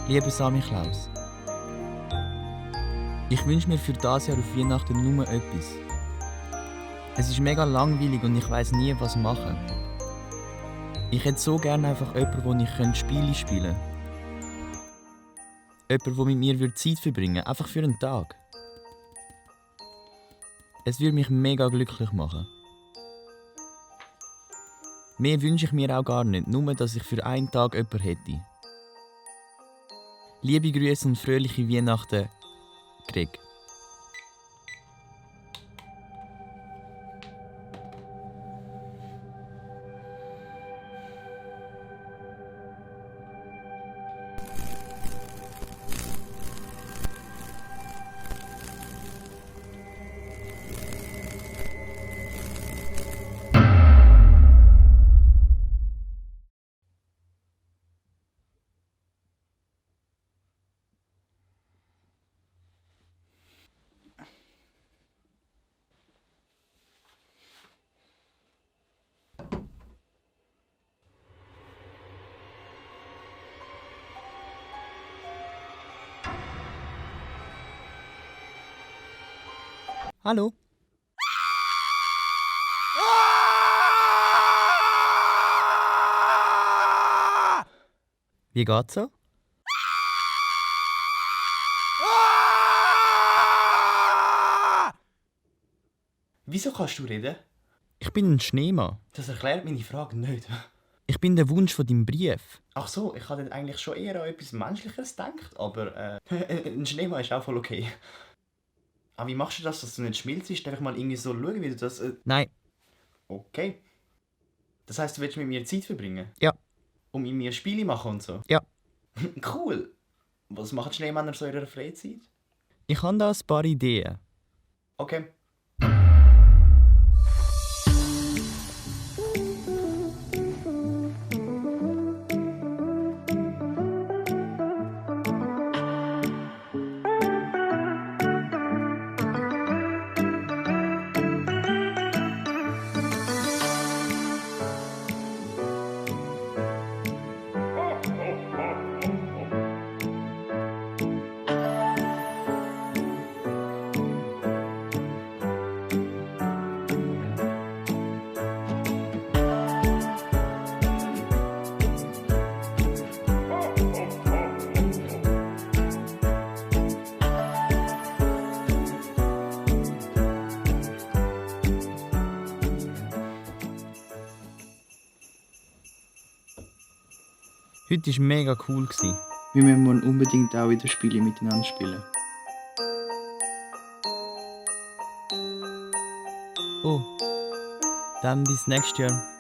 Lieber Sammy Klaus, ich wünsche mir für dieses Jahr auf Weihnachten nur etwas. Es ist mega langweilig und ich weiss nie, was machen. Ich hätte so gerne einfach jemanden, wo ich Spiele spielen könnte. Jemand, der mit mir Zeit verbringen würde, einfach für einen Tag. Es würde mich mega glücklich machen. Mehr wünsche ich mir auch gar nicht, nur dass ich für einen Tag jemanden hätte. Liebe Grüße und fröhliche Weihnachten, Greg. Hallo? Wie geht's so? Wieso kannst du reden? Ich bin ein Schneemann. Das erklärt meine Frage nicht. Ich bin der Wunsch von deinem Brief. Ach so, ich hatte eigentlich schon eher an etwas Menschliches gedacht, aber ein Schneemann ist auch voll okay. Aber wie machst du das, dass du nicht schmilzt? Einfach mal irgendwie so schauen, wie du das... Nein, Okay. Das heisst, du willst mit mir Zeit verbringen? ja, Und mit mir Spiele machen und so? ja. Cool. Was machen Schneemänner so in ihrer Freizeit? Ich habe da ein paar Ideen. Okay. Heute war mega cool. Wir müssen morgen unbedingt auch wieder Spiele miteinander spielen. Oh, dann bis nächstes Jahr.